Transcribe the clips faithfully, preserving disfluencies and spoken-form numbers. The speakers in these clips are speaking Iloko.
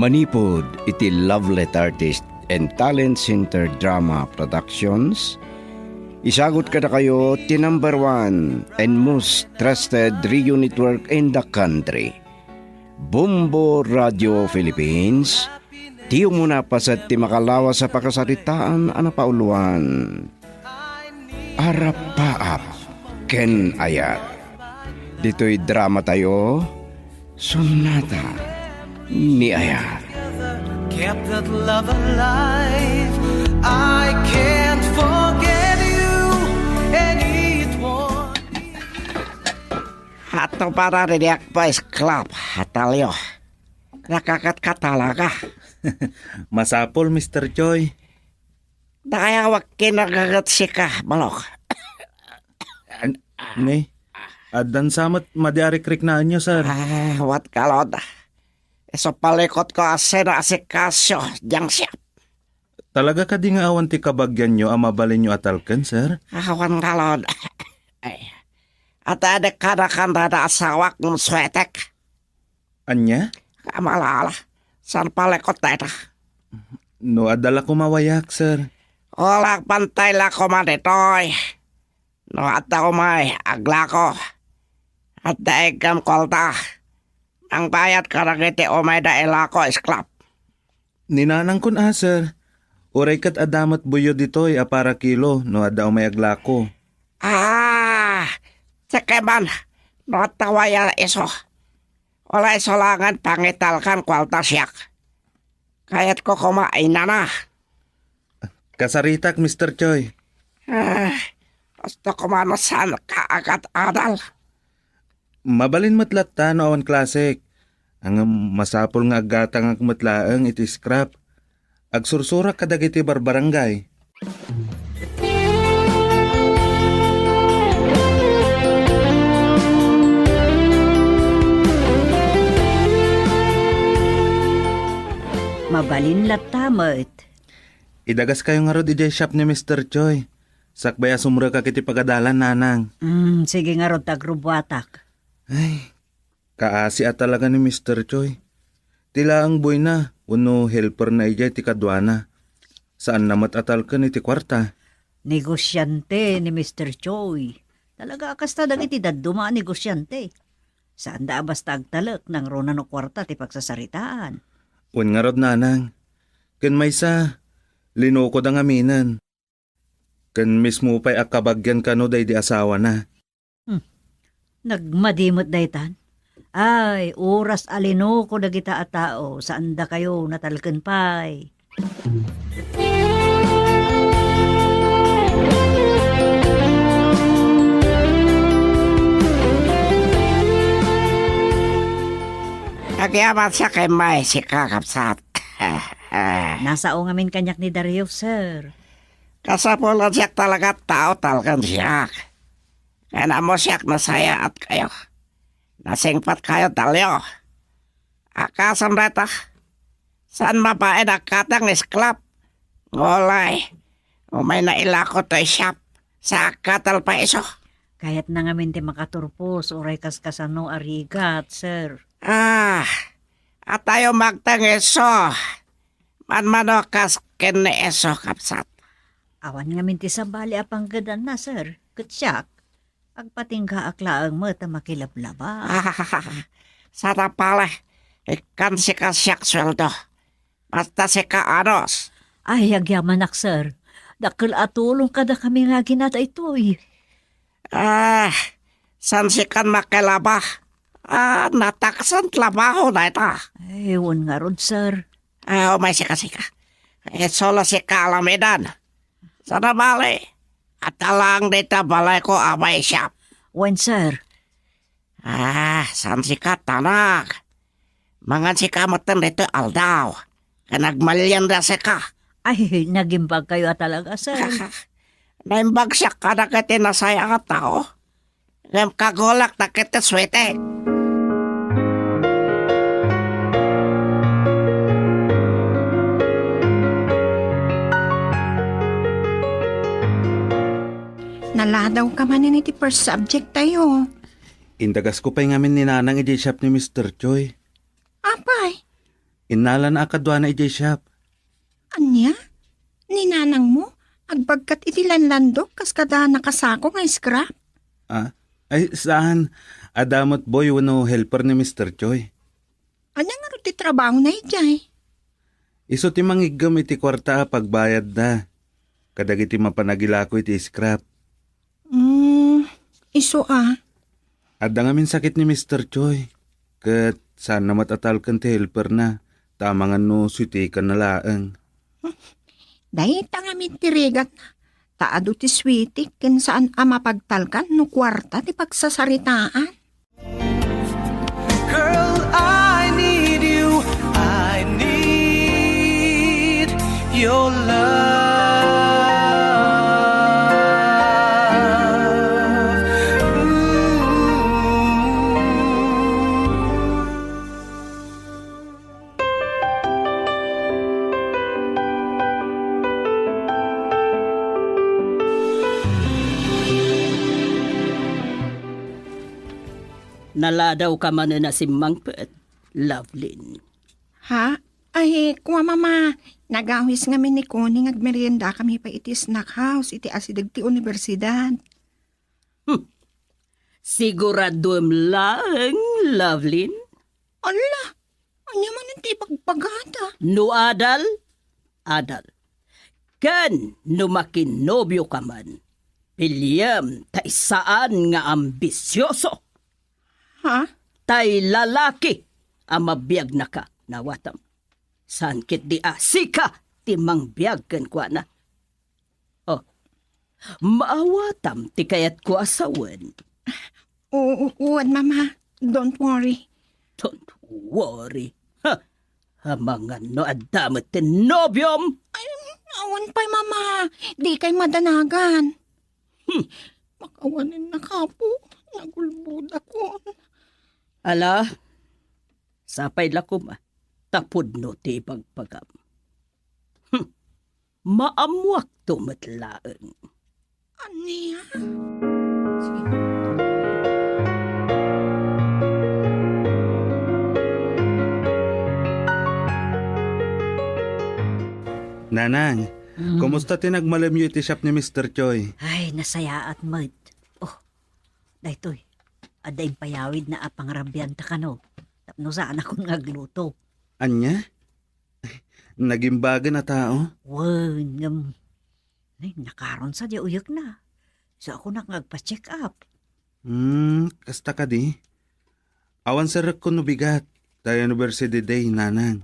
Manipud iti Lovelet Artist and Talent Center Drama Productions, isagut kadakayo ti number one and most trusted radio network in the country, Bombo Radio Philippines, ti umuna paset ti makalawas a pakasaritaan a napauluan. Arapaap ken Ayat. Ditoy drama tayo, Sonata ni Ayat. Kept that love alive. I can't forget you, and it won't. Ato para ridiak pa isklap, Atalio. Nakakat ka talaga. Masapol, Mister Joy. Nakayawak kinagagat sika, balok. An-, ni, addan sa met madi a rikriknaenyo, sir. Ah, what kalod. Isu palikot ko a sinasikasyo, diyang siya. Talaga kadi nga awan ti kabagianyo a mabalinyo a talken, sir? Awan kalod. Ay, at adik kada kanda da asawak ng swetek. Anya? Kamalala. San palikot dayta? No, adda la kumawayak, sir. Wala pantay la koma ditoy. No, adda umay, aglako. Adda igam kwalta. Ang bayad karagiti umay da ilako, isklap. Ninanang kun a, sir. Uray ket adda met buyo ditoy a para kilo no adda umay aglako. Ah, sikeman, no adda way a iso. Wala iso langan pangitalkan kwalta siak. Kayat ko koma inana. Kasaritak, Mister Choi. Ah, gusto ko man saan ka agad adal. Mabalin met latta no awan klasek. Ang masapul nga aggatangak met laeng iti scrap. Agsursurak kadagiti barbarangay. Mabalin latta met. Idagaskayo ngarud idiay shop ni Mister Choi. Sakbay a sumrekak iti pagadalan, nanang. Mm, sige ngarud, ta agrubbuatak. Ay, kaasi a talaga ni Mister Choi. Ti laeng buyna wenno helperna idiay ti kaduana. Saanna met a talken iti kuarta. Negosiante ni Mister Choi. Talaga a kasta dagiti dadduma a negosiante. Saanda a basta agtalek nangruna no kuarta ti pagsasaritaan. Wen ngarud, nanang. Ken maysa, linokoda ngaminen. Ken mismo pay a kabagian kano daydi asawana. Hmm. Nagmadi met daytan. Ay, oras a linoko dagita a tao, saandakayo natalken pay. Agyaman siak immay, sika, kabsat. Nasao ngamin kaniak ni Dario, sir. Kasapulan siak talaga tao talken siak. Ken ammo siak nasayaat kayo. Nasingpet kayo, Dalio. Akasam dayta. Saan mabain a katang isklap? Ngolay. Umay na ilako toy shop. Sa katal pa iso. Kayatna ngamin ti makaturpos, uray kaskasano a rigat, sir. Ah, atayo magteng iso. Manmano kas ken ni iso, kabsat. Awan ngamin ti sabali a panggedanna, sir. Ket siak, agpatinggaak laeng met a makilablaba. Ah, sarapala. Ikkan sika siak sueldo. Basta sika anos. Ay, agyamanak, sir. Dakkel a tulong kadakami nga agina daytoy. Ah, saan sikan makilaba? Ah, nataksan trabaho dayta. Ay, wen ngarud, sir. Ah, umay sika, sika. Eh, solo sika alamidan. Sana bali. At alang dita balay ko, amay siya. Wen, sir. Ah, saan sika, tanak? Mangan sika metten ditoy aldaw. Ken agmalian da sika. Ay, nagimbag kayo a talaga, sir. Naimbag siak kadagiti nasayaat a tao. Ngem kagulak dagiti suete. Naladaw ka manen iti first subject tayo. Indagasko pay ngamin ni Nanang idiay shop ni Mister Choi. Apay, Innalana a kaduana idiay shop. Ania? Ni nanangmo? Agbagkat iti lanlandok kas kada nakasako nga scrap? Ah, ay, saan. Adda met boy wenno helper ni Mister Choi. Ania ngarud ti trabahona idiay? Isu ti mangiggem iti kuarta a pagbayadda kadagiti mapan agilako iti scrap. Mm, isu a. Adda ngamin sakit ni Mister Choi, ket saanna met a talken ti helperna, ta amangan no suitikanna laeng. Dayta ngamin ti rigatna, ta adu ti suitik ken saan a mapagtalkan no kuarta ti pagsasaritaan. Girl, I need you. I need your love. Ooh. Naladawka manen a simmangpet, Lovelyn. Ha? Ay, kua, Mama. Nagawis ngamin ni Connie nga agmeriendakami pay iti snack house iti asideg ti universidad. Hmm. Siguraduem laeng, Lovelyn? Ala, ania manen ti ibagbagada? No adal, adal. Ken no makinnobioka man, piliem tay saan nga ambisioso. Ha? Tay lalaki a mabiagnaka, naawatam. Saan ketdi a sika ti mangbiag kenkuana. Oh, maawatam ti kayatko a sawen. Oo, wen, Mama. Don't worry. Don't worry. Ha? Amangan no adda met ti nobiom? Ay, awan pay, Mama. Dikay madanagan. Hmm. Makawanen na kapo. Nagulbodakon. Ala, sapay la koma, ta pudno ti ibagbagam. Hmm. Maammoakto met laeng. Ania? Sige. Nanang, Mm. kumusta ti nagmalemyo iti shop ni Mister Choi? Ay, nasayaat met. Oh, daytoy. Adda impayawidna a pangarabianta kano. Tapno saanakon nga agluto. Ania? Nagimbagen a tao? Wen, ngem, ay, nakaron sa di uyekna. Sa ako nak nga agpa-check up. Hmm, kasta kadi? Awan serrekko no bigat, ta University Day, nanang.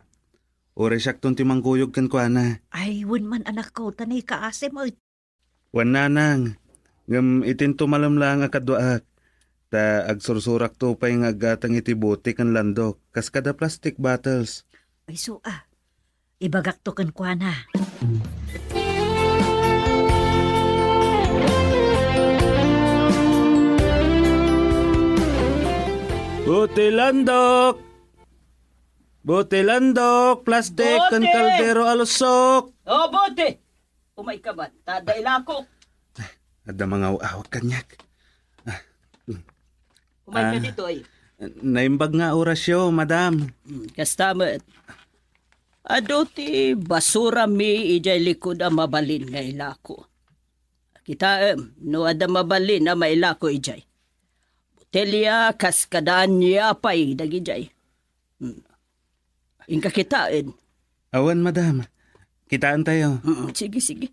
Uray siakton ti mangkuyog kenkuana. Ay, wen man, anakko, ta naikaasi met. Wen, nanang, ngem itinto malem laeng a kaduaak, ta agsursurakto pay nga aggatang iti bote ken landok, kas kada plastic bottles. Ay, su a. Ibagakto kenkuana. Bote landok! Bote landok, plastic, ken Bote! Kaldero a lusok. Oh, bote! Umayka man, ta adda ilako. Adda mangaw-awag kaniak. Ah, mm. Umayka Ah, ditoy. Naimbag nga orasyo, madam. Hmm, kasta met. Adu ti basurami idiay likud a mabalin nga ilako. Kitaem, no adda mabalin a mailako idiay. Botelya, kas kada ania pay dagidiay. Hmm. Inka kitaen. Awan, madam. Kitaentayo. Mm, sige, sige.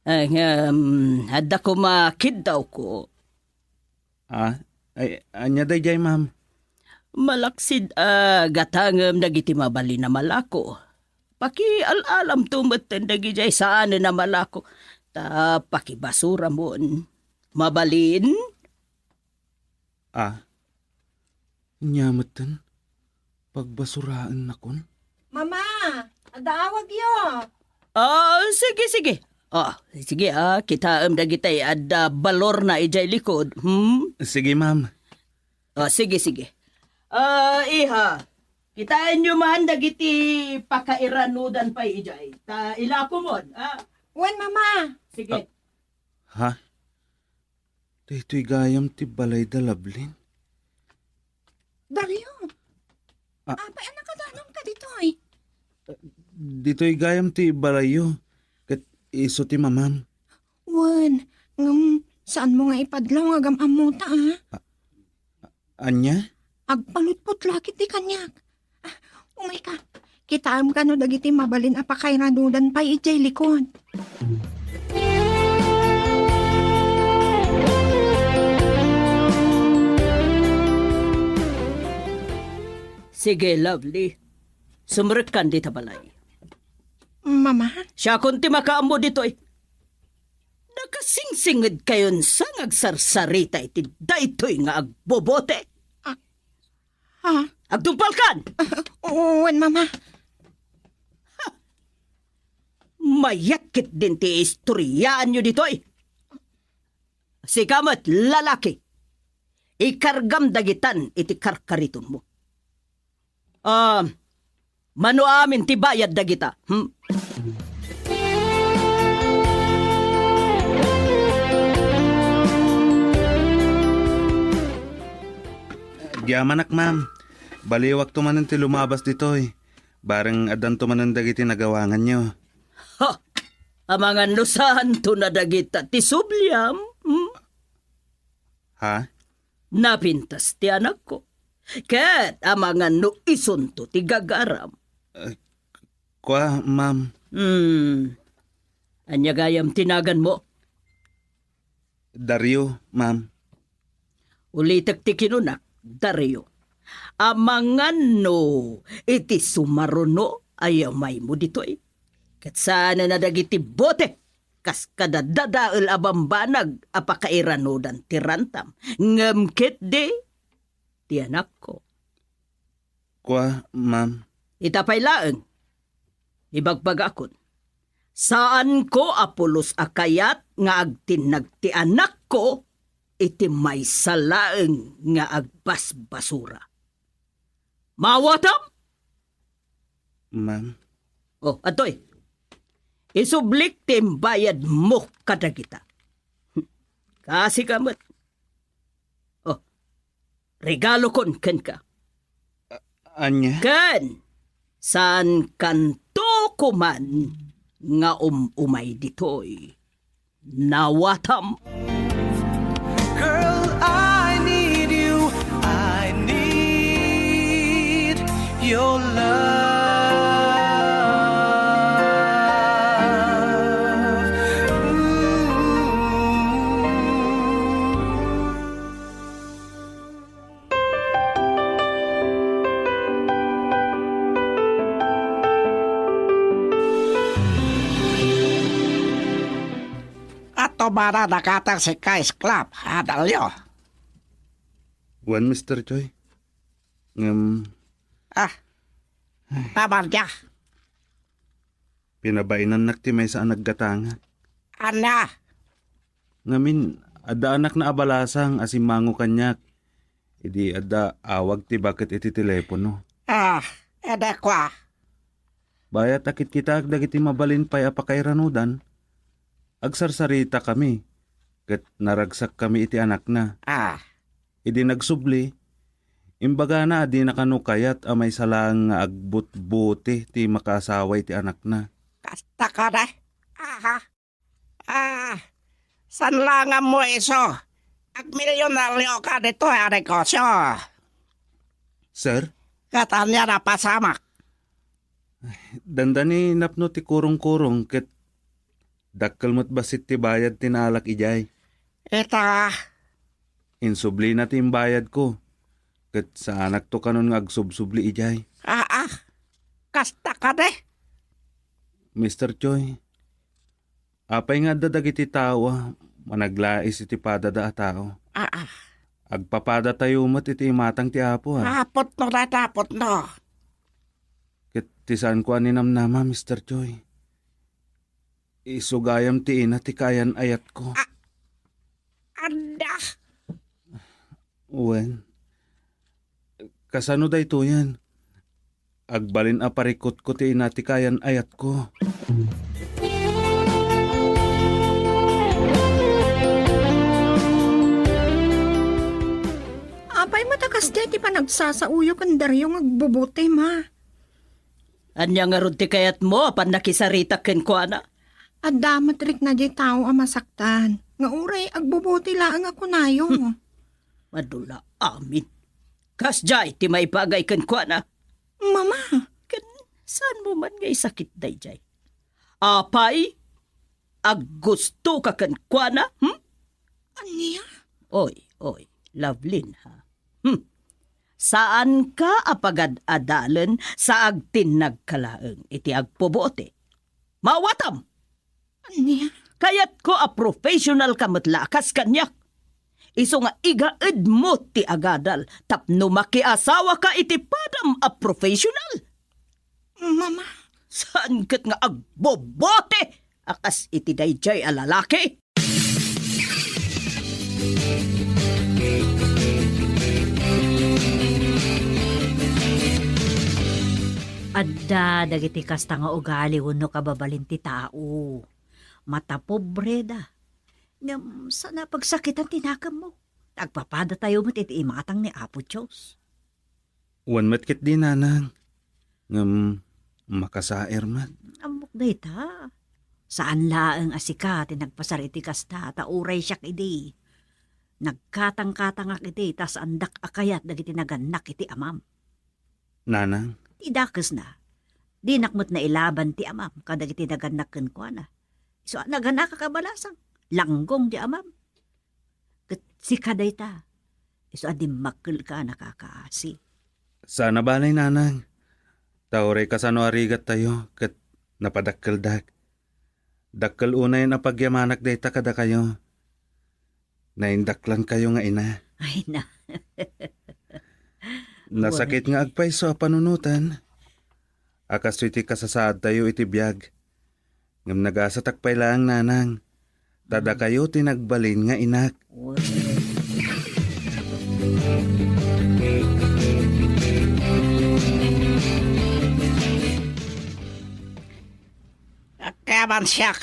Ay, ngem, adda koma kiddawko. Ah, ay, ania daydiay, ma'am? Malaksid a gatangem dagiti mabalin a malako. Pakial-alamto metten dagidiay saanen a malako. Ta pakibasuramon. Mabalin? Ah, ania metten? Pagbasuraennakon? Mama, adda awagyo. Ah, sige, sige. Ah, sige, ah, kitaem dagitay adda balorna idiay likod. Hmm? Sige, ma'am. Ah, sige, sige. Ah, iha, kitaenyo man dagiti pakairanudan pay idiay. Ta ilakomon, ah. Wen, Mama. Sige. Ah, ha? Daytoy gayam ti balay da Lovelyn? Dario, Ah. Apay a nakadanonka ditoy? Ditoy gayam ti balayyo, ket isu ti mamam. Wen, ngem, saanmo nga ipadlaw nga agam-ammota, a? A-, ania? Agpalutpot la ketdi kaniak. Ah, umayka. Kitaem kano dagiti mabalin a pakairanudan pay idiay likod. Sige, Lovely. Sumrekkan dita balay. Mama? Siakon ti makaammo ditoy. Nakasingsingedkayon sa nga agsarsarita iti daytoy nga agbobote? Ah, ha? Agtungpalkan! Ah, wen, Mama. Ha! Mayat ketdin ti istoryaanyo ditoy. Sika met, lalaki, ikargam dagitan iti karkaritonmo. Ah, mano amin ti bayad dagita? Hmm? Agyamanak, ma'am. Baliwakto manen ti lumabas ditoy. Bareng addanto manen dagiti nagawanganyo. Ha! Amangan no saanto na dagita ti subliam? Hmm? Ha? Napintas ti anakko. Ket amangan no isunto ti gagaram. Eh, kua, ma'am. Hmm. Ania gayam ti naganmo? Dario, ma'am. Ulitek ti kinunak, Dario. Amangan no iti sumaruno a yamaymo ditoy. Ket saanen a dagiti bote kas kadadadael a bambanag a pakairanudan ti rantam, ngem ketdi ti anakko. Kua, ma'am. Ita pay laeng, ibagbagakon, saanko a pulos a kayat nga agtinnag ti anakko iti maysa laeng nga agbasbasura. Maawatam? Ma'am. Oh, adtoy. Isublik ti imbayadmo kadagita. Kaasika met. Oh, regalokon kenka. A-, ania? Ken, saankanto koman nga um-umay ditoy. Nawatam. Girl, I need you. I need your love. Ooh. Ato ba na nakater si Kais Club, ha, Dalio? Wen, Mister Choi. Ngem, ah, tabarja. Pinabainannak ti maysa a naggatangak. Ania? Ngamin, adda anakna a balasang a simmango kaniak idi adda awag ti baket iti telepono. Ah, edi kua. Bayat a kitkitaek dagiti mabalin pay a pakairanudan, agsarsaritakami ket naragsakkami iti anakna. Ah. Idi nagsubli, imbagana a dina kano kayat a maysa laeng nga agbutbuti ti makaasawa iti anakna. Kasta kadi? Aha. Ah, saan la nga ammo isu? Agmilyonario ka ditoy a negosio. Sir? Ket ania napasamak? Dandani napno ti kurong-kurong ket dakkel met bassit ti bayad ti naalak idiay. Ita. Insublina ti imbayadko, ket saanakto kanon nga agsubsubli idiay. Aa, kasta kadi? Mister Choi, apay nga adda dagiti tao a managlais iti padada a tao? Aa. Agpapadatayo met iti imatang ti Apo, a. Apotno dayta, apotno. Ket ti saanko a ninamnama, Mister Choi. Isu gayam ti ina ti kaayan-ayatko. A-, adda. Wen, kasano daytoyen? Agbalin a parikutko ti ina ti kaayan-ayatko. Apay met a kas Diay ti panagsasaoyo ken Dario nga agbubuti, ma. Ania ngarud ti kayatmo a pannakisaritak kenkuana? Adda met rikna diay tao a masaktan, nga uray agbubuti laeng a kunayo. Hmm. Madula amin. Kasdiay ti maipaagay kenkuana. Mama! Ken saanmo man nga isakit daydiay? Apay, aggustoka kenkuana, hmm? Ania? Oy, oy, Lovelyn, ha? Hmm. Saanka a pagad-adalen sa agtinnagka laeng iti agpubuti. Maawatam! Ania? Kayatko a professional ka met la a kas kaniak. Isu nga igaedmo ti agadal tapno makiasawaka iti padam a professional. Mama. Saan ket nga agbobote a kas iti daydiay a lalaki? Adda dagiti kasta nga ugali wenno kababalin ti tao. Matapobreda. Ngem saan a pagsakitan ti nakemmo. Agpapadatayo met iti imatang ni Apo Dios. Wen met ketdi, nanang. Ngem makasair met. Ammok dayta. Saan laeng a sika ti nagpasar iti kasta, ta uray siak idi. Nagkatangkatangak idi, ta saandak a kayat dagiti nagannak iti amam. Nanang? Ti dakesna, dinak met nailaban ti amam kadagiti nagannak kenkuana. Isu a nagannak a kabalasang, langgong ti amam. Ket sika dayta, isu a dimmakkelka a nakakaasi. Saan a balay, nanang. Ta uray kasano a rigattayo ket napadakkeldak. Dakkel unayen a pagyamanak dayta kadakayo. Naindaklankayo nga ina. Ay na. Nasakit nga agpayso a panunotan. A kastoy ti kasasaadtayo iti biag. Ngem nagasatak pay laeng, nanang, ta dakayo ti nagbalin nga inak. Agkayaban siak,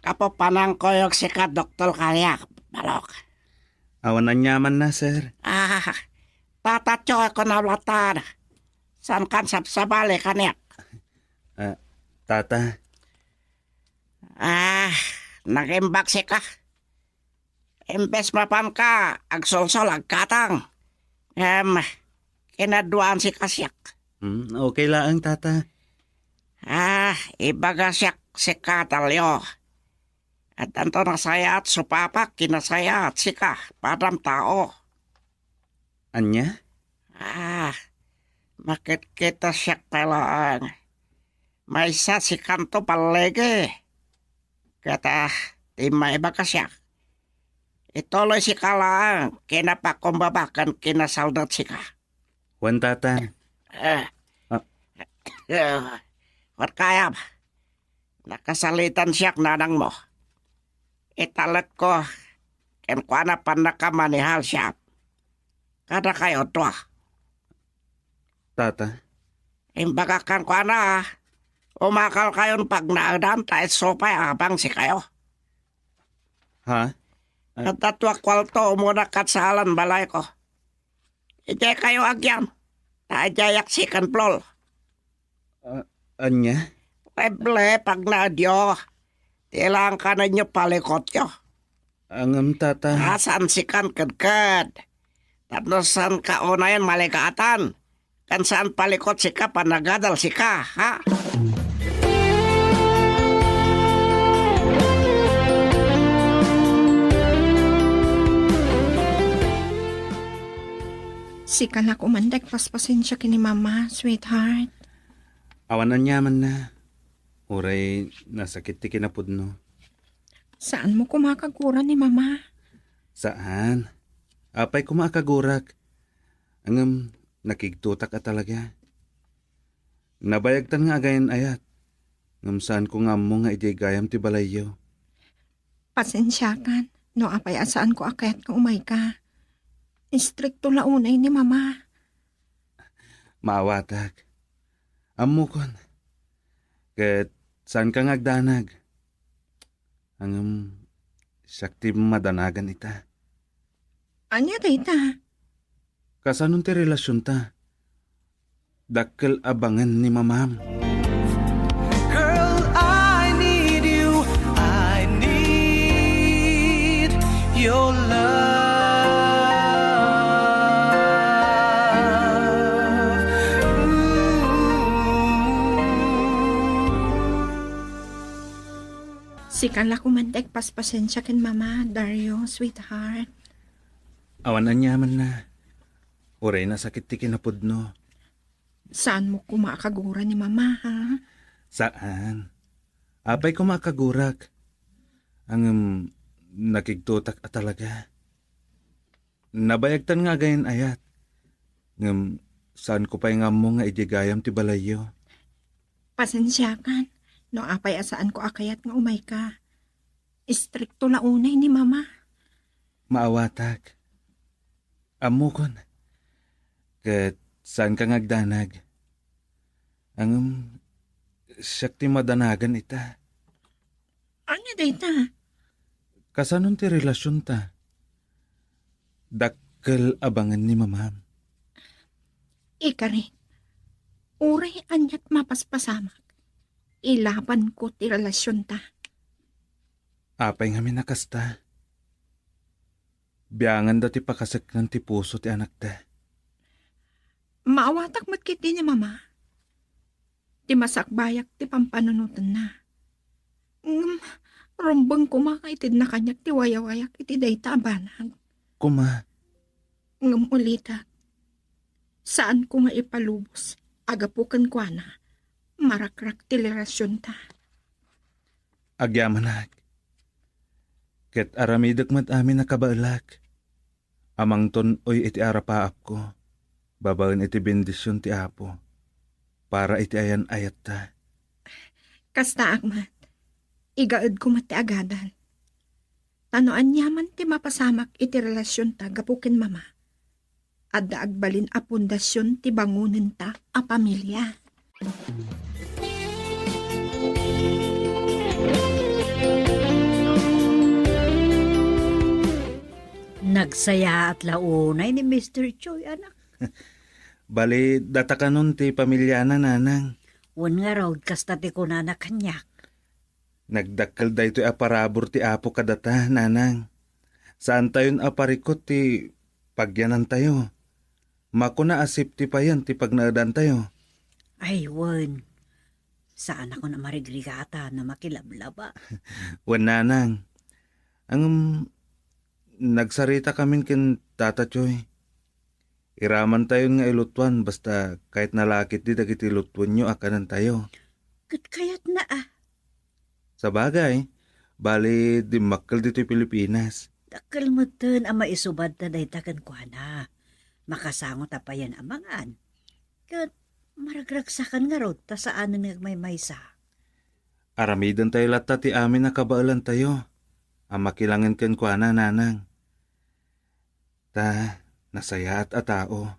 kapupanangkoyog sika, Doktor Kariak, balok. Awan aniamanna, sir. Ah, tatatyo ako na ulatan. Saan kan sabsabali kaniak? Ah, tata. Ah, nagimbag sika. Imbes mapanka, agsolsol, agkatang. Em, kinaduaan sika siak. Hmm, okay laeng, tata. Ah, ibaga siak sika, Dalio. Addanto nasayaat, supapak, kinasayaat, sika, padam tao. Ania? Ah, makitkita siak pay laeng. Maysa sikanto balligi. Ket, ah, ti maibaga siak. Ituloy sika laeng, kinapakumbaba ken kinasaldat sika. Wen, tata. Eh. Ah. Eh, wen kayam. Nakasalitan siak nanangmo. Italekko, kenkuana pannakamanihal siak. Kadakayo dua. Tata. Imbagak kenkuana, umakalkayon pagnaedan ta isu pay abang sikayo. Ha? Ah. Adda dua kuarto umuna kad saalan balayko. Idiay kayo agyam, ta idiayak second floor. Ah, ania? Weble, pagnaedyo. Ti ilangan kanenyo palikotyo. Ngem, tata. Asan sikan kedked? Tapno saan ka unayen maligatan? Ken saan palikot sika, panagadal sika, ha? Sika la koman ti agpaspasensia ken ni Mama, sweetheart. Awan aniamanna. Uray nasakit ti kinapudno. Saanmo koma a kagura ni Mama? Saan. Apay koma a kagurak. Ngem nakigtotak a talaga. Nabayagtan nga agayan-ayat. Ngem saanko nga ammo nga idiay gayam ti balayyo. Pasensiakan no apay a saanko a kayat nga umayka. Istrikto la unay ni Mama. Maawatak. Ammokon. Ket saanka nga agdanag. Ngem siak ti madanagan ita. Ania dayta? Kasanon ti relasionta? Dakkel a bangen ni mamam. Girl, I need you. I need your love. Ooh. Sika la koma ti agpaspasensia ken mama, Dario, sweetheart. Awan aniamanna. Uray nasakit ti kinapudno. Saanmo koma a kagura ni mama, ha? Saan. Apay koma a kagurak. Ngem nakigtotak a talaga. Nabayagtan nga agayan-ayat. Ngem saanko pay nga ammo nga idiay gayam ti balayyo. Pasensiakan no apay a saanko a kayat nga umayka. Istrikto la unay ni mama. Maawatak. Ammokon. Ket saanka nga agdanag. Ngem, siak ti madanagan ita. Ania dayta? Kasanon ti relasionta? Dakkel a bangen ni mamam. Ikarit, uray aniat mapaspasamak, ilabanko ti relasionta. Apay ngamin a kasta? Bianganda ti pakasekngan ti puso ti anakda. Maawatak met ketdi ni mama. Ti masakbayak ti pampanunotenna. Ngem, rumbeng koma nga itedna kaniak ti wayawayak iti dayta a banag. Koma. Ngem ulitek, saanko nga ipalubos a gapu kenkuana, marakrak ti relasionta. Agyamanak. Ket aramidek met amin a kabaelak. Amangton-oy iti arapaapko, babaen iti bendision ti Apo, para iti ayan-ayatta. Kastaak met, igaedko met ti agadal. Ta no aniaman ti mapasamak iti relasionta gapu ken mama, adda agbalin a pundasion ti bangonenta a pamilia. Nagsayaat la unay ni Mister Choi, anak. Bali, datakanon ti pamiliana, nanang. Wen ngarud, kasta ti kunana kaniak. Nagdakkel daytoy a parabur ti Apo kadata, nanang. Saantayon a parikut ti pagyanantayo. Makuna a safety payen ti pagnaedantayo. Ay, wen. Saanakon a marigrigata no makilablaba. Wen, nanang. Ngem, nagsaritakamin ken Tata Choy. Iramantayon nga ilutuan basta kayatna la ketdi dagiti lutuenyo a kanentayo. Ket kayatna a. Sabagay, bali dimmakkel ditoy Pilipinas. Dakkel metten a maisubadta dayta kenkuana. Makasango ta payen a mangan. Ket maragragsakan ngarud ta saanen nga agmaymaysa. Aramidentayo latta ti amin a kabaelantayo a makilangen kenkuana, nanang. Ta nasayaat a tao.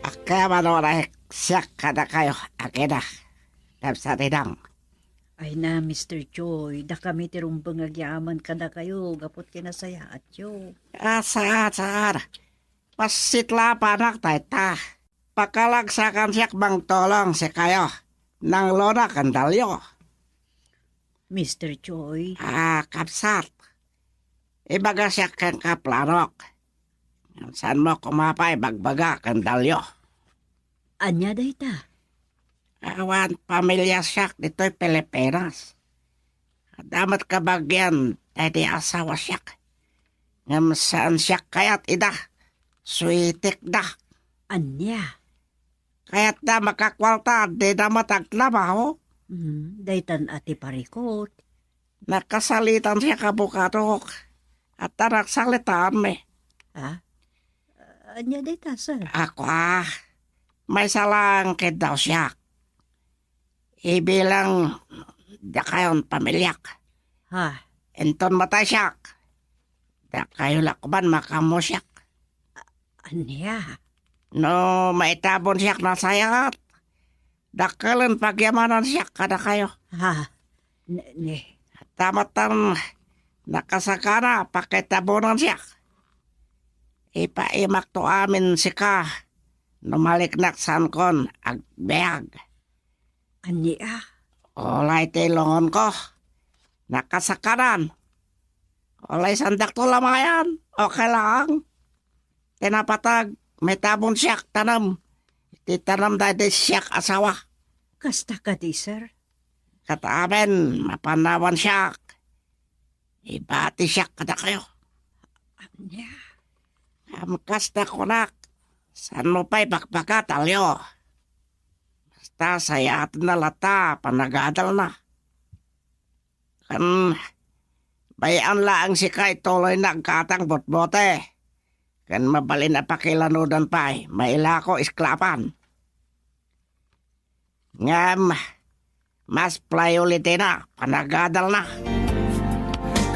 Agkayam a no, naik siak kadakayo, agina, kabsat Idang. Ay na, Mister Choi, dakami ti rumbeng agyaman kadakayo gapu ti nasayaatyo. Ah, saan, saan? Passit la panak dayta. Pakalagsakan siak mangtulong sikayo. Nang Lona ken Dalio. Mister Choi. Ah, kabsat. Ibaga siak kenka planok. Saanmo koma pay bagbaga ken Dalio. Ania dayta? Awan pamilia siak ditoy Pilipinas. Adda met kabagian daydi asawa siak. Ngem saan siak kayat ida. Suitikda. Ania? Kayatda makakuarta, dida met agtrabaho. Hmm, daytan a ti parikut. Nakasalitan siak abokadok. Adda nagsalitaanmi. Ah? Ania dayta, sir? Ako, ah, maysa laeng ket daw siak. Ibilang dakayon pamiliak. Ha? Inton matay siak, dakayo la koma makammo siak. Ania? No maitabon siak, nasayaat. Dakkelen pagyamanan siak kadakayo. Ha? Ne, ne. Tamattan nakasakana pakitabonan siak. Ipaimakto amin sika no maliknak saankon agbiag. Ania? Ulay ti lungonko. Nakasakanan. Ulay saandakto lamayan. Okay lang. Ti napateg, maitabon siak tanem. Ti tanem daydi siak asawa. Kasta kadi, sir? Ket amin, mapannawan siak. Ibati siak kadakayo. Ania? Ngem kasta kunak, saanmo pay bakbaka, Talio. Basta sayaatna latta panagadalna. Ken, bay-an laeng sika ituloyna agkatang botbote. Ken mabalin a pakilanodan pay, mailako isklapan. Ngem, mas priority na panagadalna.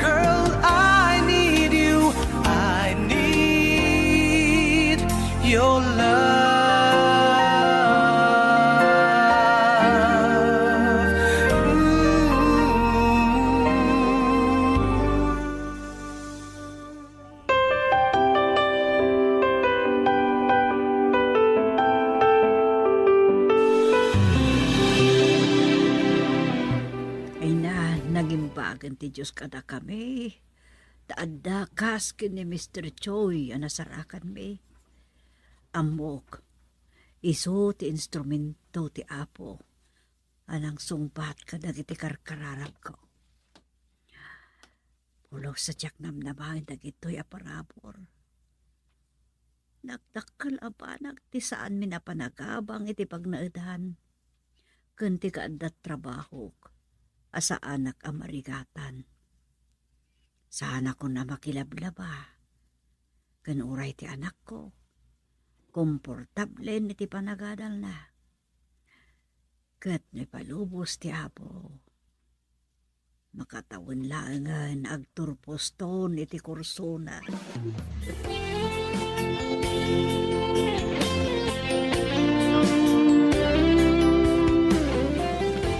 Girl, I need you. I need your love. Ooh. Ay na, nagimbagan ti Dios kadakami. Ta adda kas ken ni Mister Choi a nasarakanmi. Ammok, isu ti instrumento ti Apo a nangsungbat kadagiti karkararagko. Pulos a diak namnamaen dagitoy a parabur. Nagdakkel a banag ti saanmin a panagabang iti pagnaedan ken ti kaadda trabahok a saanak a marigatan. Saanakon a makilablaba ken uray ti anakko, komportablen iti panagadalna. Ket no ipalubos ti Apo, makatawen laengen agturposton iti kursona.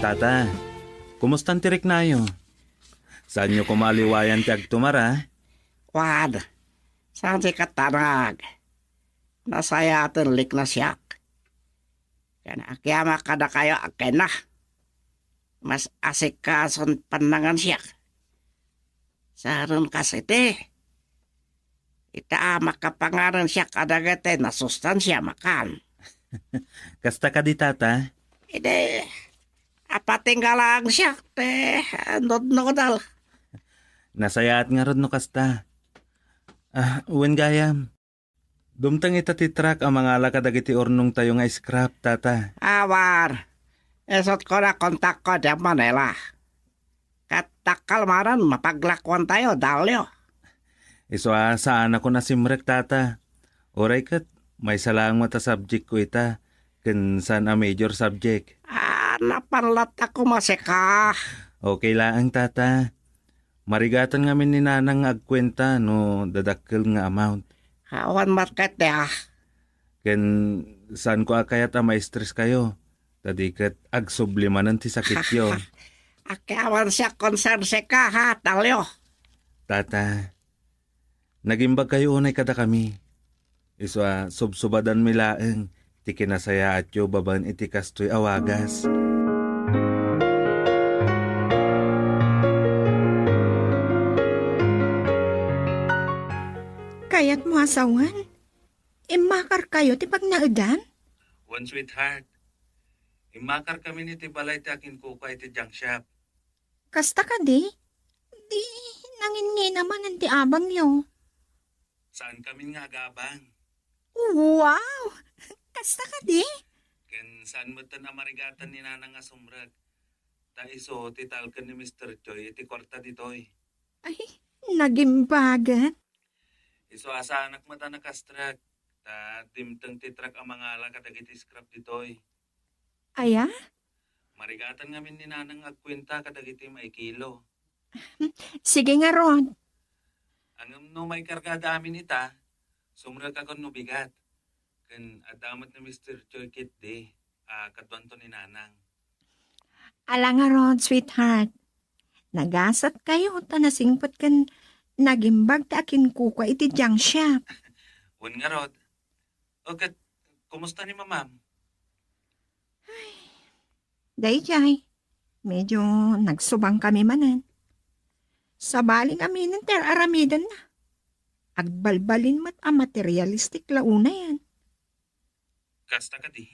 Tata, kumustan ti riknayo? Saanyo koma a liwayan ti agtumar, a? Wen, saan ti katanag. Nasayaaten likna siak. Ken akiamak kadakayo a kenna. Mas asikason pannangan siak. Saren kas iti, ita a makapanganen siak kadagiti nasustansia makan. Kasta kadi, Tata? Idi, apatingga laeng siak ti nudnudal. Nasayaat ngarud no kasta. Ah, wen gayam. Dumteng ita ti truck a mangala kadagiti urnongtayo nga scrap, Tata. Awan. Isut' ko na kontakko diay Manila. Ket dakkel manen mapaglakuantayo, Dalio. Isu a saanakon a simrek, Tata. Uray ket, maysa laeng met a subject ko ita, ken saan a major subject. Ah, napan latta koma sika. Okay laeng, Tata. Marigatan ngamin ni Nanang nga agkuenta no dadakkel nga amount. Awan met ket, ah. Ken saanko a kayat a ma-stress kayo, ta di ket agsubli manen ti sakityo. Akke awan siak concern sika, ha, Talio. Tata, nagimbag kayo unay kadakami. Isu a subsubadanmi laeng ti kinasayaatyo babaen iti kastoy a wagas. Kayatmo a sawen? Immakarkayo ti pagnaedan? Wen, sweetheart. Immakarkamin iti balay ti akinkukua iti junk shop. Kasta kadi? Di, nanginnginamanen ti abangyo. Saankamin nga agabang. Wow! Kasta kadi? Ken saan metten a marigatan ni Nanang nga sumrek. Ta isu ti talken ni Mister Choi iti kuarta ditoy. Ay, nagimbagan. Isu a saanak met a nakastrek, ta dimteng ti truck a mangala kadagiti scrap ditoy. Aya? Marigatan ngamin ni Nanang agkuenta kadagiti maikilo. Sige ngarud. Ngem no maikargada amin ita, sumrekakon no bigat. Ken adda met ni Mister Choi ketdi. a kaduanto ni Nanang. Ala ngarud, sweetheart. Nagasatkayo ta nasingpet ken nagimbag ti akinkukua iti junk shop. Wen ngarud. O ket, kumusta ni Mamam? Daydiay, medyo nagsubangkami manen. Sabali nga aminen ti ar-aramidenna. Agbalbalin met a materialistic la unayen. Kasta kadi?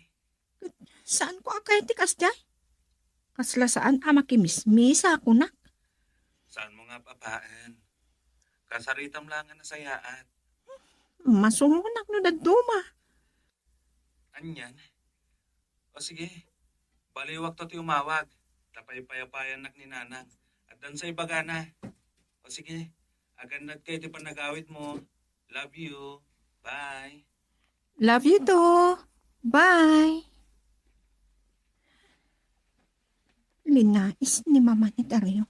Saanko a kayat ti kasdiay. Kasla saan a makimismisa kunak. Saanmo nga ap-apaen. Kasaritam la nga nasayaat. Masuronak no dadduma. Anian? O sige, baliwakto ti umawag. Ta paypayapayannak ni Nanang. Addan sa ibagana. O sige, agannadka iti panagawidmo. Love you. Bye. Love you too. Bye. Linais ni Mama ni Dario.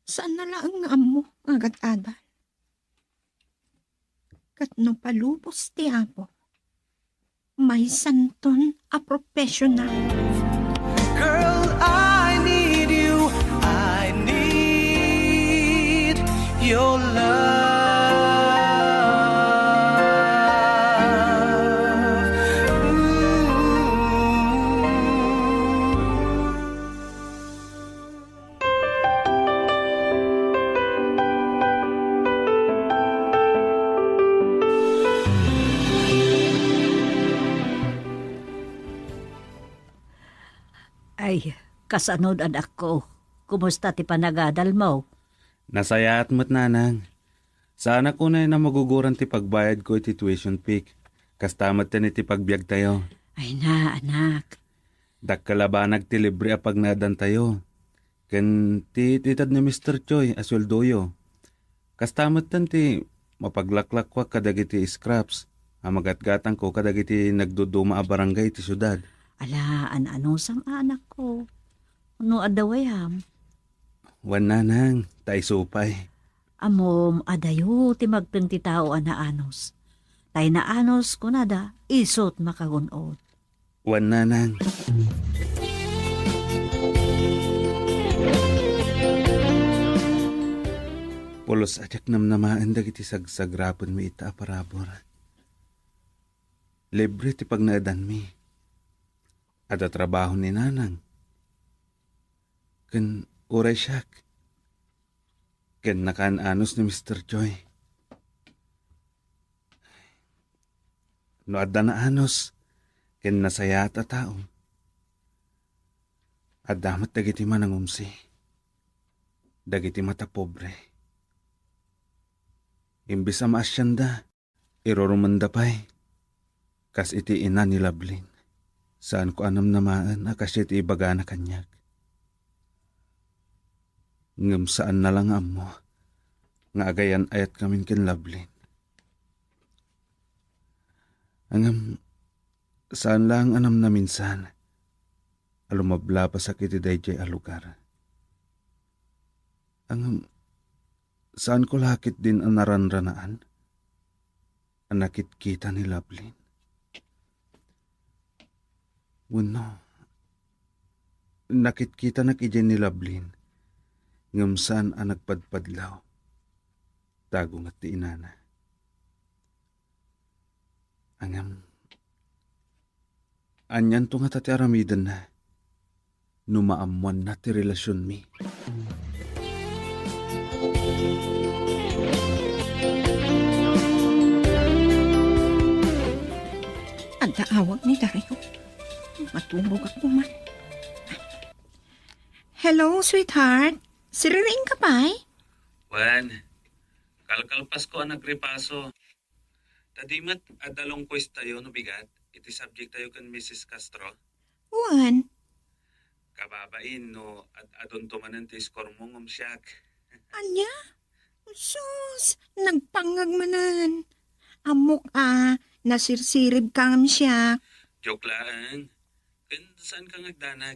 Saan na laeng nga ammo nga agad-adal? Ket no palubos ti Apo, maysanton a professional. Girl, I need you. I need your love. Ooh. Ay, kasanod, anakko? Kumusta ti panagadalmo? Nasayaat met, Nanang. Saanak unay a maguguran ti pagbayadko iti tuition fee. Kasta met ken iti pagbiagtayo. Ay na, anak. Dakkel a banag ti libre a pagnaedantayo. Ken ti ititad ni Mister Choi a sueldoyo. Kasta met ken ti mapaglaklakkuak kadagiti scraps a magatgatangko kadagiti nagduduma a barangay iti siudad. Ala, an-anusam, anakko. No adda wayam? Wen, Nanang, ta isu pay. Ammom, adayo ti magteng ti tao a naanus. Tay naanus, kunada, isut makagun-od. Wen, Nanang. Pulos a diak namnamaen dagiti sagsagrapenmi ita a parabur. Libre ti pagnaedanmi. Adda trabaho ni Nanang. Ken uray siak. Ken nakaan-anus ni Mister Choi. No adda naanus, ken nasayaat a tao, adda met dagiti manangumsi, dagiti matapobre. Imbes a maasianda, irurumenda pay, kas iti ina ni Lovelyn. Saanko a namnamaen a kasdiay ti ibagana kaniak. Ngem saanna la nga ammo nga agayan-ayatkamin ken Lovelyn. Ngem saan laeng a namnaminsan a lumablabasak iti daydiay a lugar. Ngem saanko la ketdin a naranranaan a nakitkita ni Lovelyn. Wenno, nakitkitanak idiay ni Lovelyn, ngem saan a nagpadpadlaw. Ta agunget ti inana. Ngem, anianto ngata ti aramidenna no maammoanna ti relasionmi? Adda awag ni Dario. Maturogak man. Hello, sweetheart. Siriring ka pay? Wen, kalkalpasko a nagripaso. Ta di met adda long quiz tayo no bigat iti subject tayo ken Missus Castro? Wen. Kababain no ad-adunto manen ti score mo ngem siak. Ania? Sus, nagpangngeg manen. Ammok a, nasirsirib ka ngem siak. Joke laeng. Ken saan ka nga agdanag?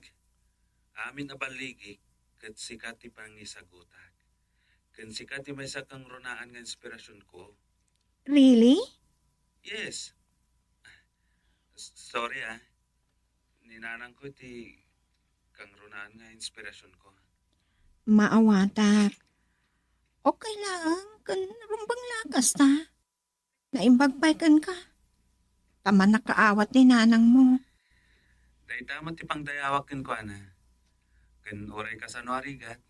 Amin a baligi, ket sika ti pangisagutak. Ken sika ti maysa a kangrunaan nga inspirasionko. Really? Yes. S-, Sorry, ah. Ni nanangko ti kangrunaan nga inspirasyonko. Maawatak. Okay laeng, ken rumbeng la kasta. Naimbag pay kenka. Ta mannakaawat ni nanangmo. Dayta met ti pangdayawak kenkuana. Ken uray kasano a rigat,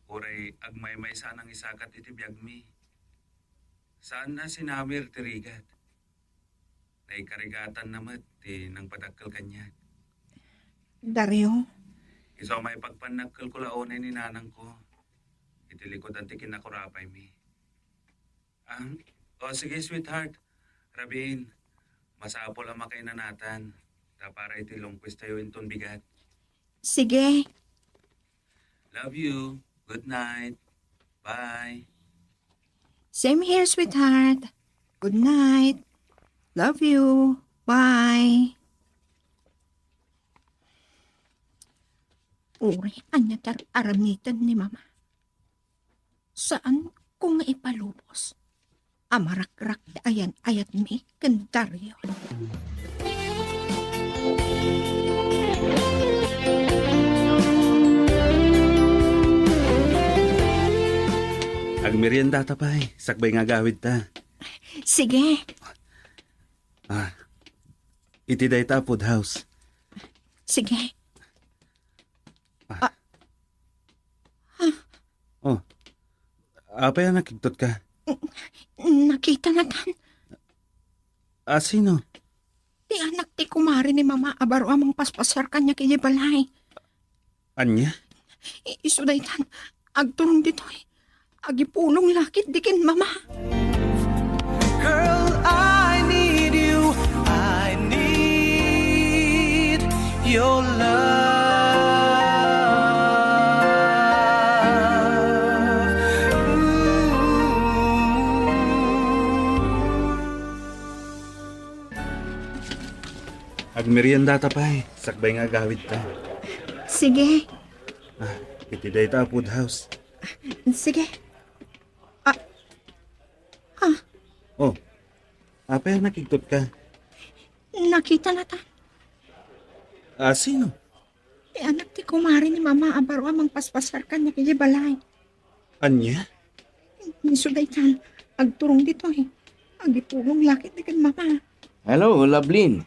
uray agmaymaysa a nangisakat iti biagmi. Saanna a sinamir ti rigat. Naikarigatanna met ti nangpadakkel kaniak. Dario. Isu a maipagpannakkelko la unay ni nanangko iti likudan ti kinakurapaymi. Ah, o sige, sweetheart. Rabiin, masapul a makainanatan ta para iti longquest tayo inton bigat. Sige. Love you. Good night. Bye. Same here, sweetheart. Good night. Love you. Bye. Uray, ania ti ar-, aramiden ni Mama? Saan ko nga ipalubos a marakrak ti ayan-ayatmi ken Dario. Agmeriendata pay, sakbay nga agawidta. Sige. Ah, iti dayta a food house. Sige. Ah. Ah. Oh. Apay a nakigtotka? Nakitanatan. A sino? Ti anak ti kumare ni Mama a baro a mangpaspasiar kaniak idiay balay. Ania? I-, isu daytan, agturong ditoy. Agipulong la ketdi ken Mama. Girl, I need you. I need your love. Ooh. Agmeriendata pay, sakbay nga agawidta. Sige. Ah, iti dayta a food house. Sige. Ah. Ah. Oh, apay a nakigtotka? Nakitanatan. A sino? Ti anak ti kumare ni Mama a baro a mangpaspasiar kaniak idiay balay. Ania? Isu daytan, agturong ditoy. Agipulong la ketdi ken Mama. Hello, Lovelyn.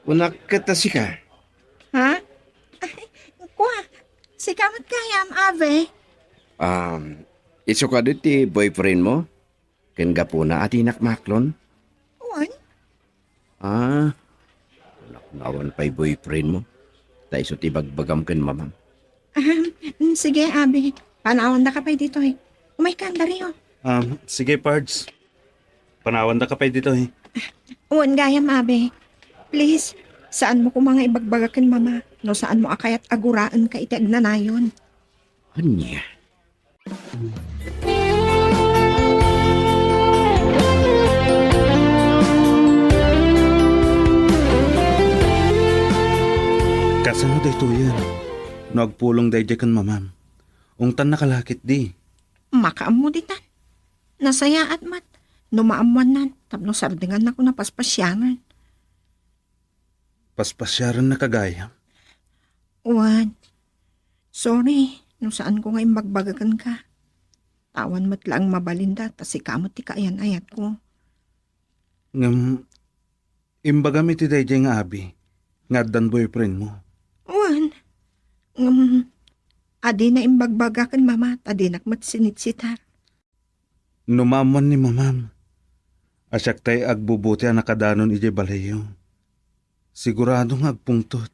Kunak ket a sika. Ha? Ay, kua, sika met gayam, Abe. Um, isu kadi ti boyfriend mo? Ken gapuna a dinak maaklon? Wen. Ah, kunak nga awan pay boyfriend mo. Ta isu ti ibagbagam ken Mamam. Ahem, mm, sige, Abi. Panawandaka pay ditoy. Umayka, Dario. Um, sige, Pards. Panawandaka pay ditoy. Wen gayam, Abi. Please, saanmo koma nga ibagbaga ken Mama no saanmo a kayat a guraenka iti agnanayon. Ania? Kasano daytoyen? No agpulong daydiay ken Mamam, ungtannaka la ketdi. Makaammo ditan. Nasayaat met no maammoannan tapno sardengannako a paspasiaren. Paspasiarennaka gayam? Wen. Sorry no saanko nga imbagbaga kenka. Awan met laeng mabalinda ta sika met ti kaayan-ayatko. Ngem, imbagam iti daydiay nga abi nga addan boyfriend mo? Wen. Ngem, adina imbagbaga ken Mama ta dinak met sinitsitar. No maammoan ni Mamam a siak tay agbubuti a nakadanon idiay balayyo, sigurado nga agpungtot.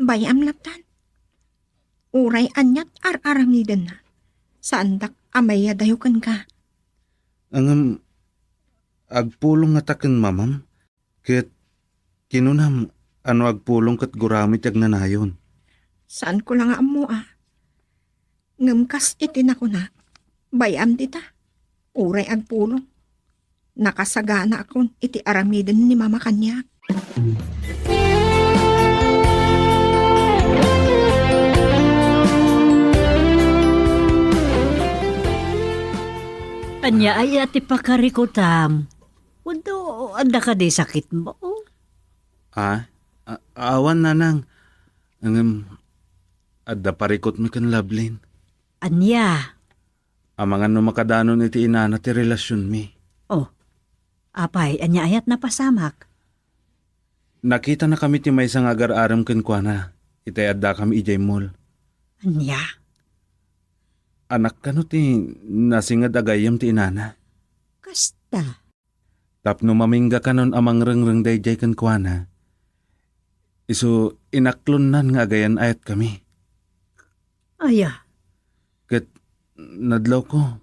Bay-am latta. Uray aniat ar-aramidenna, saandak a maiyadayo kenka. Ngem, agpulong ngata ken Mamam? Ket kinunam a no agpulong ket guramo iti agnanayon. Saanko la nga ammo a. Ngem kas iti nakuna, bay-am dita. Uray agpulong, nakasaganaakon iti aramiden ni Mama kaniak. Ania aya ti pakarikutam? Wenno, adda kadi sakitmo? Ah? A-, awan, nanang. Ngem, adda parikutmi ken Lovelyn. Ania? Amangan no makadanon iti inana ti relasionmi. Oh, apay, ania ayat napasamak? Nakitanakami ti maysa nga agar-arem kenkuana, itay addakami idiay mall. Ania? Anak kano ti nasinged a gayyem ti inana? Kasta. Tapno mamingga kanon a mangrengreng daydiay kenkuana, isu inaklonnan nga agayan-ayatkami. Aya? Ket nadlawko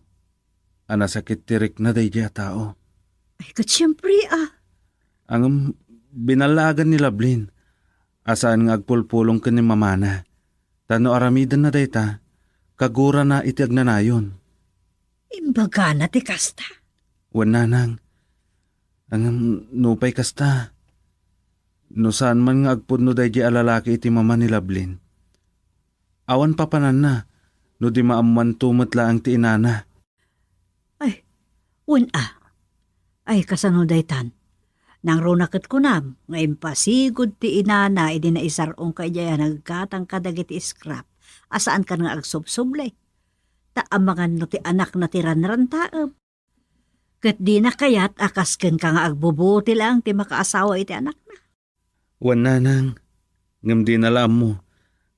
a nasakit ti rikna daydiay a tao. Ay, ket siempre, ah. Ngem binallaagan ni Lovelyn a saan nga agpulpulong ken ni mamana, ta no aramidenna dayta, kagurana iti agnanayon. Imbagana ti kasta? Wen, nanang. Ngem nupay kasta, no saan man nga agpudno daydiay a lalaki iti mama ni Lovelyn, awan papananna no di maammoanto met laeng ti inana. Ay, wen a. Ay, kasano daytan? Nangruna ket kunam nga impasigud ti inana idi naisar-ongka idiay a naggatang kadagiti scrap a saankan nga agsubsubli. Ta amangan no ti anakna ti ranrantaem. Ket dina kayat a kas kenka nga agbubuti laeng ti makaasawa iti anakna. Wen, nanang, ngem dina la ammo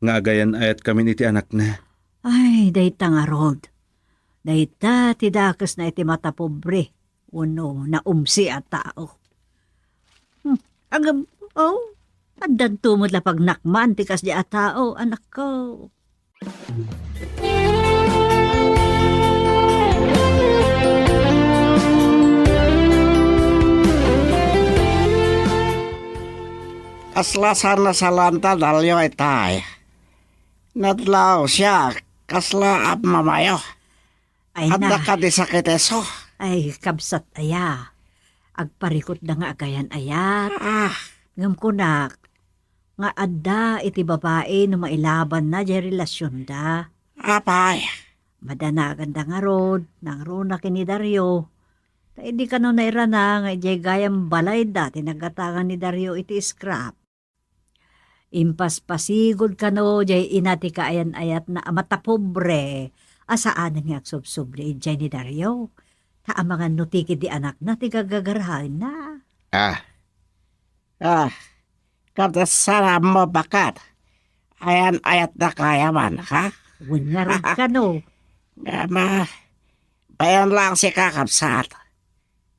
nga agayan-ayatkamin iti anakna. Ay, dayta ngarud. Dayta ti dakesna iti matapobre wenno naumsi a tao. Hmm, agam-, oh, addanto met la pagnakman ti kasdi a tao, anakko. Kasla saan a salanta, Dalio, itay? Nadlaw siak, kasla ammamayo? Ay, adda na. Kadi sakit isu? Ay, kabsat aya. Agparikutda nga agayan-ayat. Ah. Ngem kunak, nga adda iti babai no mailabanna diay relasionda. Apay? Madanaganda ngarud, nangruna ken ni Dario. Ta idi kano nairana nga idiay gayam balayda ti naggatangan ni Dario iti scrap. Impaspasigud kano diay ina ti kaayan-ayatna a matapobre a saanen nga agsubsubli idiay ni Dario. Ta amangan no ti ketdi anakna ti gagagaraenna. Ah. Ah, kada sarammo bakat. Ayan-ayatna kayaman, ha? Wen ngarud kano. Ama, bayan lang sika, kabsat.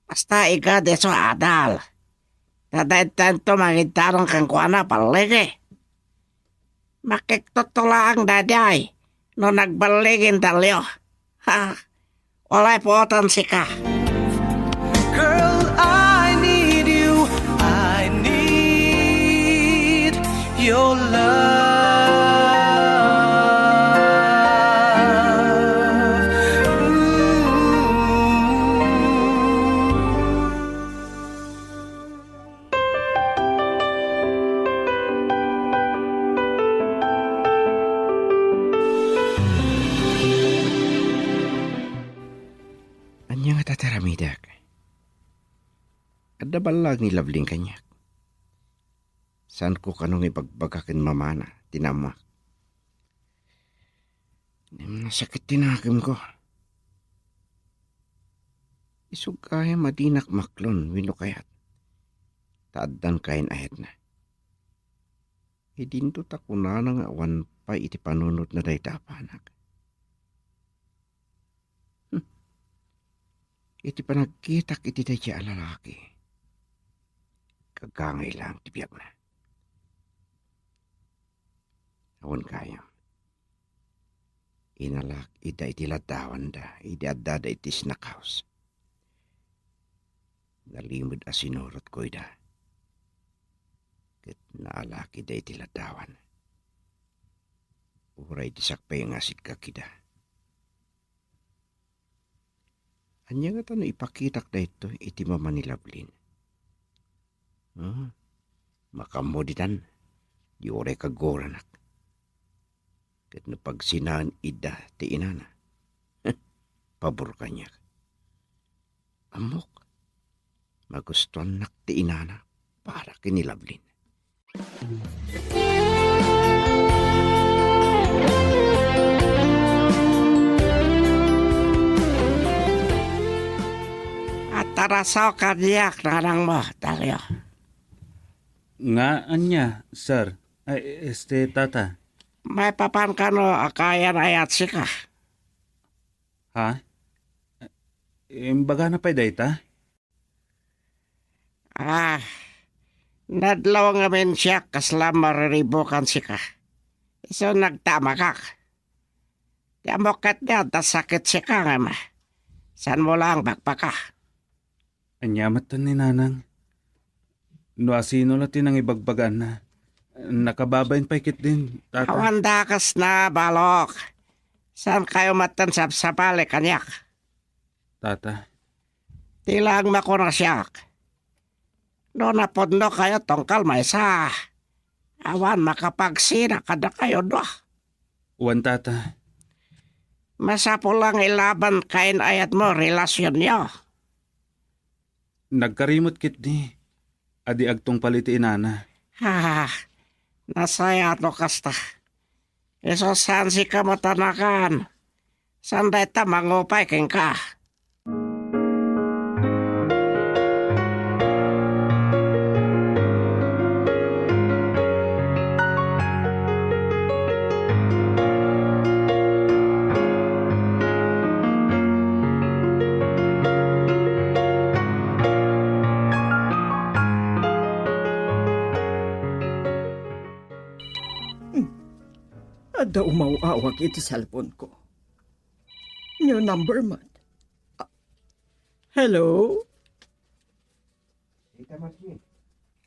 Basta igad isu adal. Ta dayta mangidaron kenkuana, balligi. Makiktuttulaang daydiay no nagballigin, Dalio. Ha? Walay puotan sika. Girl, I need you. I need your love. Ooh. Ania ngata ti aramidek? Adda ballag ni Lovelyn kaniak. Saanko kano nga ibagbaga ken mamana ti naammoak. Ngem nasakit ti nakemko. Isug gayam a dinak maklon wenno kayat, ta addan kaayan-ayatna. Idinto ta kunana nga awan pay iti panunotna dayta a panak. Hmm. Iti panagkitak iti daydiay a lalaki, gagangay laeng ti biagna. Awan gayam. Inalak ida iti laddawanda idi addada iti snack house. Nalimed a sinurotko ida. Ket naalak ida iti laddawan. Uray disak pay nga asiddek ida. Ania ngata no ipakitak daytoy iti mama ni Lovelyn? Ah, makaammo ditan, di uray kaguranak. Ket no pagsinaen ida ti inana, pabor kaniak. Ammok, magustuannak ti inana para ken ni Lovelyn. Atarasaw kaniak, nanangmo, Dario. Nga ania, sir? Ay, este, tata. Maipapan kano a kayan-ayat sika? Ha? Imbagana pay dayta? Ah, nadlaw ngamin siak kasla mariribukan sika. Isu nagtamakak. Ti ammok ket ni adda sakit sika ngem, saanmo lang bakbaka. Ania met ni nanang? No asino la ti nangibagbagaanna, nakababain pay ketdin, tata. Awan dakesna, balok. Saan kayo metten sabsabali kaniak? Tata. Ti lang makuna siak. No napudno kayo tungkal maysa, awan makapagsina kadakayo dua. Wen, tata. Masapul lang ilaban kayan-ayatmo relasionyo. Nagkarimut ketdi a di agtungpal iti inana. Ah, nasayaat no kasta. Isu saan sika matanakan. Saan dayta mangupay kenka? Hmm. Adda umaw-awag iti cellphone ko. New number man. Ah, hello? Sika, Margie.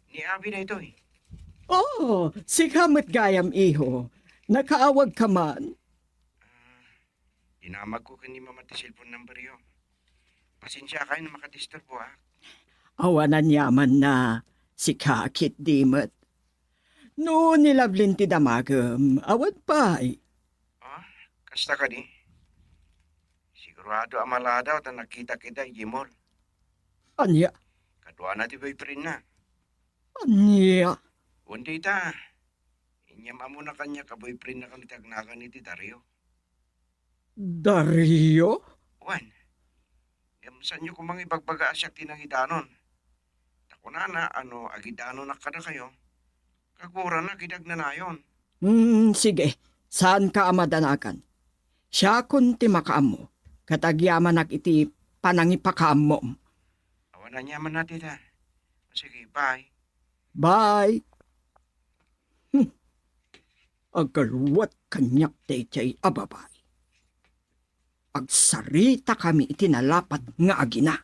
Ni Abby daytoy. Oh, sika met gayam, iho. Nakaawag ka man? Ah, dinamag ko ken ni Mama ti cellphone number yo. Pasensiakayo no makadisturbo, ah. Awan aniamanna, sika ketdi met. No ni Lovelyn ti damagem, awan pay. Ah, kasta kadi? Sigurado a maladaw ta nakita ida idiay mall. Ania? Kaduana ti boyfriendna. Ania? Wen dayta. Inyam-ammona kaniak a boyfriendna kano ti agnagan iti Dario. Dario? Wen. Ngem saanyo koma nga ibagbaga a siak ti nangidanon. Ta kunana a no agidanonak kadakayo, kaguranak iti agnanayon. Hmm, sige. Saanka a madanagan. Siakon ti makaammo, ket agyamanak iti panangipakaammom. Awan aniamanna dayta. Sige, bye. Bye. Hmm. Aggaluat kaniak daydiay a babai. Agsaritakami iti nalapat nga agina.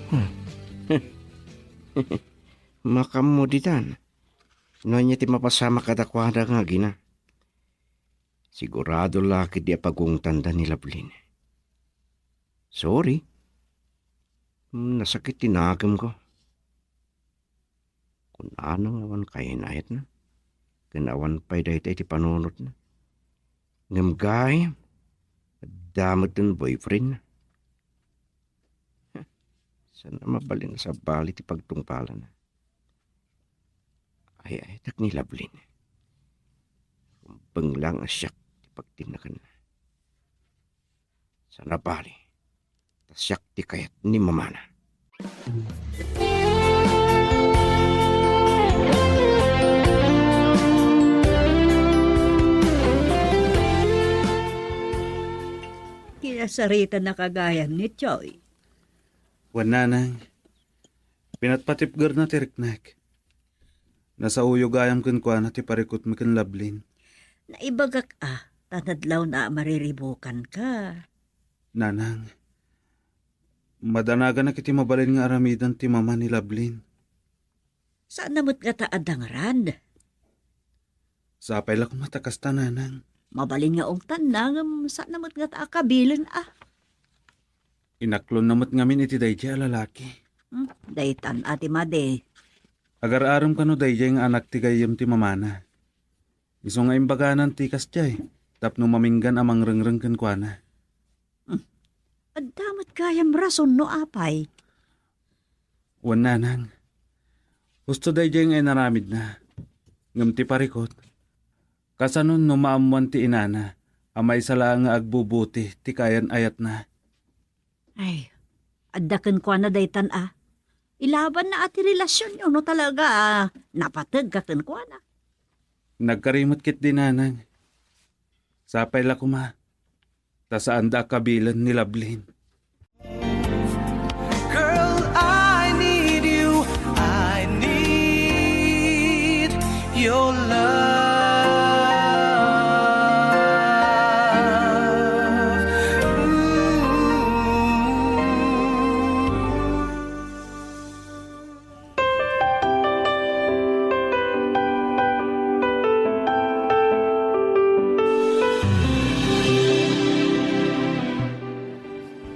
Hmm. Makaammo ditan. No ania ti mapasamak kadakuada nga agina? Sigurado la ketdi a pagungtanda ni Lovelyn. Sorry. Nasakit ti nakemko. Kunana nga awan kayan-ayatna. Ken awan pay dayta iti panunotna. Ngem gayam, adda met ti boyfriendna. Saan a mabalin a sabali ti pagtungpalanna. Ay-ayatek ni Lovelyn. Rumbeng lang a siak ti pagtinnaganna. Saan a bali, ta siak ti kayat ni mamana. Kinasaritanna gayam ni Choy. Wen, nanang, pinatpatipgerna ti riknek. Nasaoyo gayam kenkuana ti parikutmi ken Lovelyn. Naibagak a, ta nadlawna a mariribukanka. Nanang, madanaganak iti mabalin nga aramiden ti mama ni Lovelyn. Saanna met ngata a dangrad? Sapay la koma ta kasta, nanang. Mabalin nga ungtanna, ngem saanna met ngata a kabilen a. Inaklonna met ngamin iti daydiay a lalaki. Hmm, daytan a ti madi. Agar-arem kano daydiay nga anak ti gayyem ti mamana. Isu nga imbaganan ti kasdiay tapno maminggan a mangrengreng kenkuana. Hmm. Adda met gayam rason no apay. Wen, nanang. Husto daydiay nga inaramidna. Ngem ti parikut, kasano no maammoan ti inana a maysa laeng nga agbubuti ti kaayan-ayatna? Ay, adda kenkuana daytan a. Ilabanna a ti relasionyo no talaga a napategka kenkuana. Nagkari met ketdi, nanang. Sapay la koma ta saanda a kabilen ni Lovelyn. Girl, I need you. I need your love. Ooh.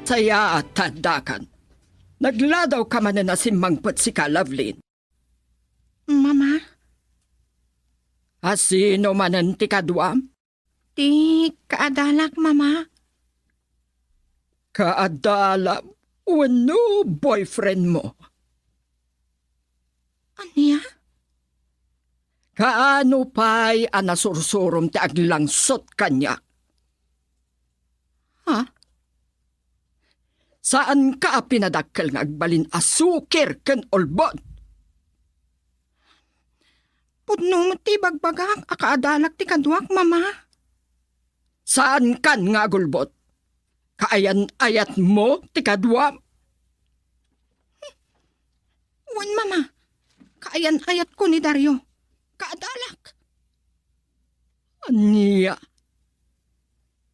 Sayaat, Dakan. Nagladawka manen a simmangpet sika, Lovelyn. Mama? A sino manen ti kaduam? Ti kaadalak, Mama. Kaadalam wenno boyfriend mo? Ania? Kaano pay a nasursurom ti aglangsot kaniak? Ha? Saanka a pinadakkel nga agbalin a sukir ken ulbod? Pudno met ti ibagbagak a kaadalak ti kaduak, Mama. Saankan nga agulbod? Kaayan-ayatmo ti kaduam? Wen, Mama. Kaayan-ayatko ni Dario. Kaadalak. Ania?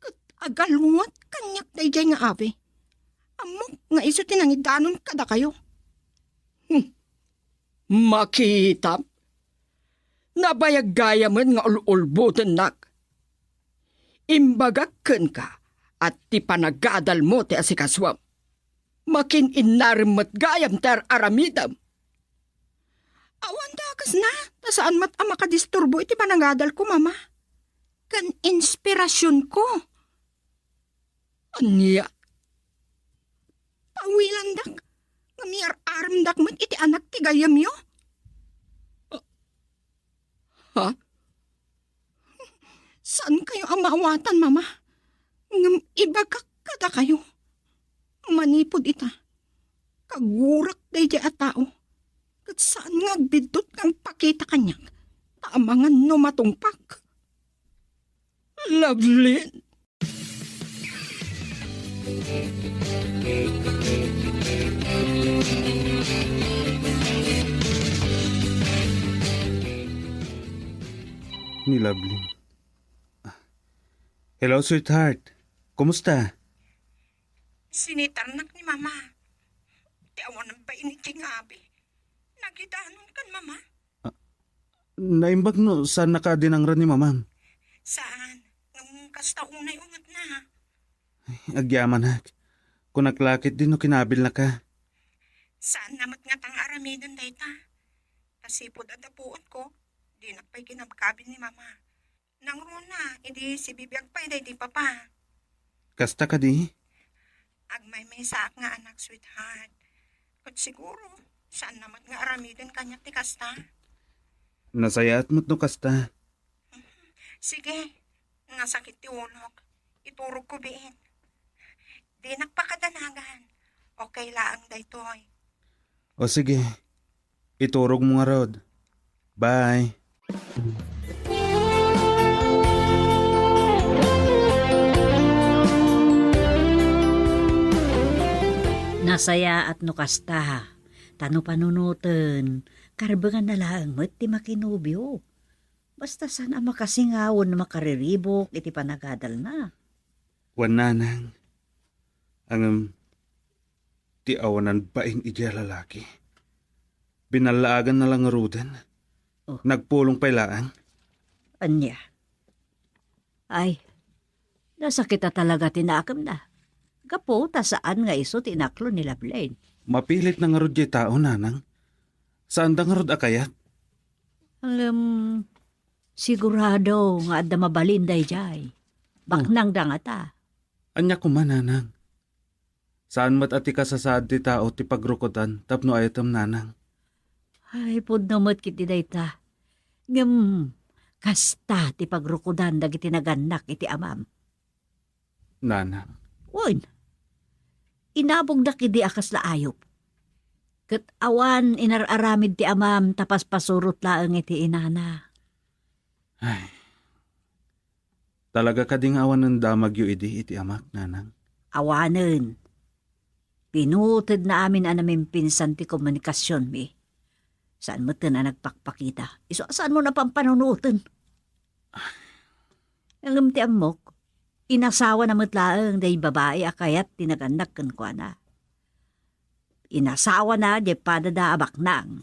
Ket agalwat kaniak daydiay nga abi. Ammok nga isu ti nangidanon kadakayo. Hmm. Makitam? Nabayag gayamen nga ul-ulbotennak. Imbagak kenka a ti panagadalmo ti asikasuam. Makin-innarem met gayam ti ar-aramidem. Awan dakesna, ta saan met a makadisturbo iti panagadalko, Mama. Ken inspirasionko. Ania? Pawilandak, ngem iar-aremdak met iti anak ti gayyemyo. Ha? Saankayo a maawatan, Mama. Ngem ibagak kadakayo. Manipud ita, kagurak daydiay a tao. Ket saan nga agbiddut nga agpakita kaniak ta amangan no matungpak. Lovelyn! Ni Lovelyn. Hello, sweetheart. Kumusta? Sinitarnak ni Mama. Ti awanan bain iti nga abi. Nagidanon kan Mama. Naimbag no saannaka a dinangra ni Mamam. Saan? Ngem kasta unay ungetna. Ay, agyamanak. Kunak la ketdi no kinabilnaka. Saanna met ngata nga aramiden dayta. Ta sipud adda puotko, dinak pay kinabkabil ni Mama. Nangruna, idi sibibiag pay daydi Papa. Kasta kadi? Agmaymaysaak nga anak, sweetheart. Ket siguro, saanna met nga aramiden kaniak ti kasta. Nasayaat met no kasta. Sige, nasakit ti ulok. Iturogko biit. Dinak pakadanagan. Okay laeng daytoy. O sige, iturogmo ngarud. Bye. Nasayaat no kasta, ta no panunoten, karbenganna laeng met ti makinobio. Basta saan a makasingawen no makariribuk iti panagadalna. Wen, nanang, ngem ti awanan bain idiay a lalaki. Binallaaganna la ngaruden. Oh. Nagpulong pay laeng. Ania? Ay, nasakit a talaga ti nakemna. Gapu ta saan nga isu ti inaklo ni Lovelyn. Mapilit na ngarud diay tao, nanang. Saanda ngarud a kayat. Ngem, Sigurado nga adda mabalin daydiay. Baknang da ngata. Ania koma, nanang? Saan met a ti kasasaad ti tao ti pagrukodan tapno ayatem, nanang. Ay, pudno met ketdi dayta. Ngem, kasta ti pagrukodan dagiti nagannak iti amam. Nanang. Wen, inabogda ketdi a kasla ayup. Ket awan inar-aramid ti amam ta paspasurot laeng iti inana. Ay. Talaga kadi nga awanen damagyo idi iti amak, nanang? Awanen. Pinutedna amin a namimpinsan ti komunikasionmi. Saan metten a nagpakpakita. Isu a saanmo a pampanunoten. Ngem ti ammok, inasawana met laeng day babai a kayat ti nagannak kenkuana. Inasawana diay padada a baknang.